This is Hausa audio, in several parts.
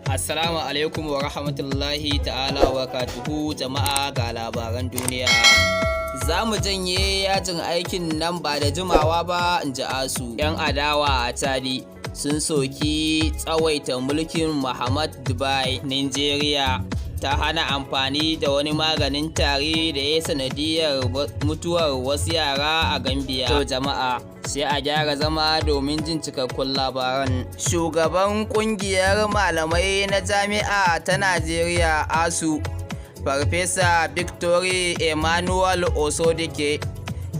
Assalamu alaikum wa rahmatullahi ta'ala wa barakatuhu. Jama'a, ga labaran duniya. Za mu janye yajin aikin nan ba da jimawa ba, in ji ASUU. 'Yan adawa a Chadi sun soki tsawaita mulkin Muhammad Dubai. Nigeria ta hana amfani da wani maganin tari da ya sanadiyar mutuwar wasu yara a Gambia. To jama'a, sai a gyara zama domin jin cikakkun labaran. Shugaban kungiyar malamai na jami'a ta Najeriya, ASUU, Farfesa Victory Emmanuel Osodeke,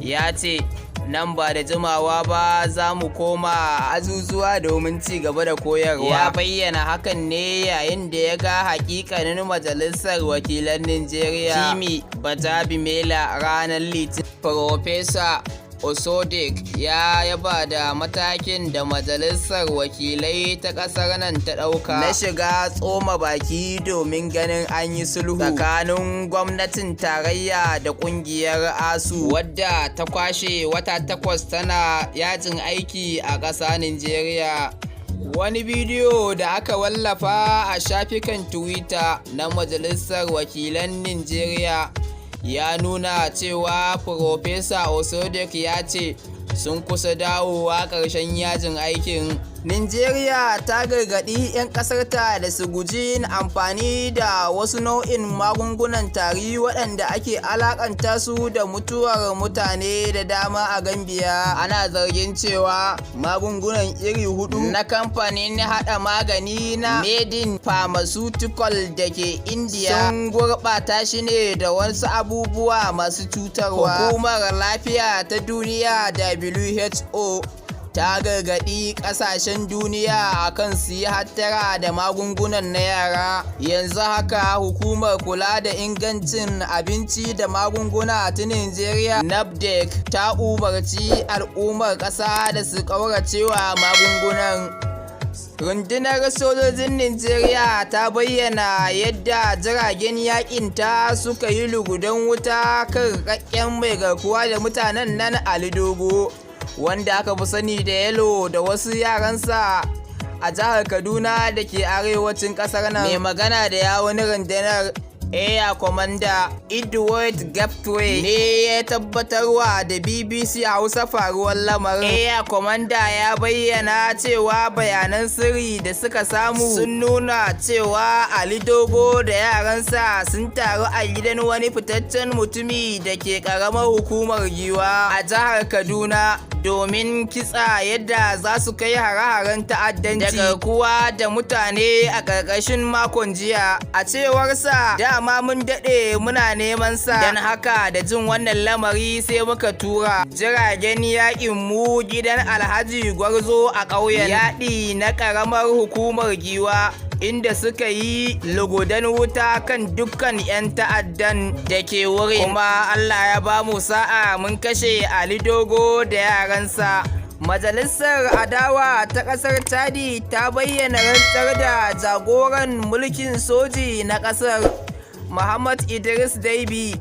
ya ce nan ba da jimawa ba za mu koma azuzuwa domin ci gaba da koyarwa. Ya bayyana hakan ne yayin da ya ga hakikanin Majalisar Wakilan Nijeriya, Femi Gbajabiamila, ranar Litinin. Farfesa Osodeke ya yaba da matakin da Majalisar Wakilai ta kasar nan ta ɗauka na shiga tsoma baki domin ganin an yi sulhu tsakanin gwamnatin tarayya da kungiyar ASUU, wadda ta kwashe wata 8 tana yajin aiki a ƙasa Nijeriya. Wani bidiyo da aka wallafa a shafukan Twitter na Majalisar Wakilan Nijeriya ya nuna cewa Farfesa Osodeke ya ce sun kusa dawowa ƙarshen yajin aikin. Nijeriya ta gargaɗi 'yan ƙasarta da su guji yin amfani da wasu nau'in magungunan tari waɗanda ake alakanta su da mutuwar mutane da dama a Gambia. Ana zargin cewa magungunan iri hudu na kamfanin haɗa magani na Maiden Pharmaceutical da ke India sun gurɓata shi ne da wasu abubuwa masu cutarwa. Hukumar Lafiya ta Duniya, WHO, ta gargaɗi ƙasashen duniya akan su yi hattara da magungunan na yara. Yanzu haka hukumar kula da ingancin abinci da magunguna ta Nijeriya, NAFDAC, ta umarci al'ummar ƙasa da su ƙauracewa magungunan. Rundunar Sojojin Nijeriya ta bayyana yadda jiragen yakin ta suka yi lugudan wuta kan rikakken mai garkuwa da mutanen nan Ali Dogo, wanda aka fi sani da Yellow, da wasu yaransa a jihar Kaduna da ke arewacin kasar nan. Mai magana da yawun rundunar, Air Commander Edward Gabkwet, ne ya tabbatarwa da BBC Hausa faruwar lamarin. Air Commander ya bayyana cewa bayanan sirri da suka samu sun nuna cewa Ali Dogo da yaransa sun taru a gidan wani fitaccen mutumi da ke karamar hukumar Giwa a jihar Kaduna domin kitsa yadda za su kai hare-haren ta'addanci da garkuwa da mutane a ƙarshen makon jiya. A cewarsa, dama mun daɗe muna neman sa, don haka da jin wannan lamari sai muka tura jiragen yakin mu gidan Alhaji Gwarzo a ƙauyen Yaɗi na ƙaramar hukumar Giwa, inda suka yi lugudan wuta kan dukkan 'yan ta'addan da ke wurin, kuma Allah ya ba mu sa'a mun kashe Ali Dogo da yaransa. Majalisar Adawa ta ƙasar Chadi ta bayyana rantsar da jagoran mulkin soji na ƙasar, Muhammad Idris Deby,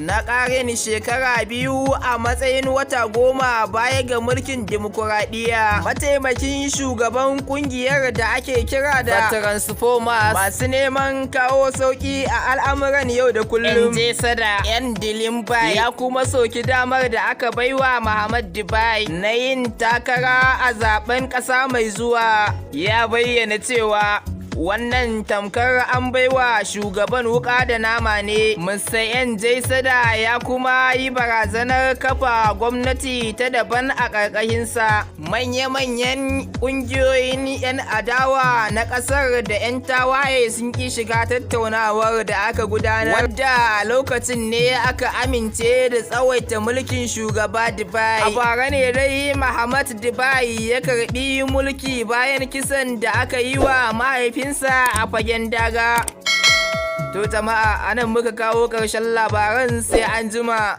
na ƙarin shekara 2 a matsayin wata 10 baya ga mulkin dimokuraɗiyya. Mataimakin shugaban kungiyar da ake kira da Transformers, masu neman kawo sauƙi a al'amuran yau da kullum, Sada Yan Dilimbai, ya kuma soki damar da aka baiwa Muhammad Deby na yin takara a zaben ƙasa mai zuwa. Ya bayyana cewa wannan tamkar an baiwa shugaban wuka da nama ne. Mr. N. Sada ya kuma yi barazanar kafa gwamnati ta daban a ƙarƙashinsa. Manya-manyan ƙungiyoyin 'yan adawa na ƙasar da 'yan tawaye sun ƙi shiga tattaunawar da aka gudanar, wadda a lokacin ne aka amince da tsawaita mulkin shugaba Deby. A bara ne dai Muhammad Deby ya karɓi mulki bayan kisan da aka yi wa mahaifinsa a fagen daga. To jama'a, anan muka kawo ƙarshen labaran, sai an jima.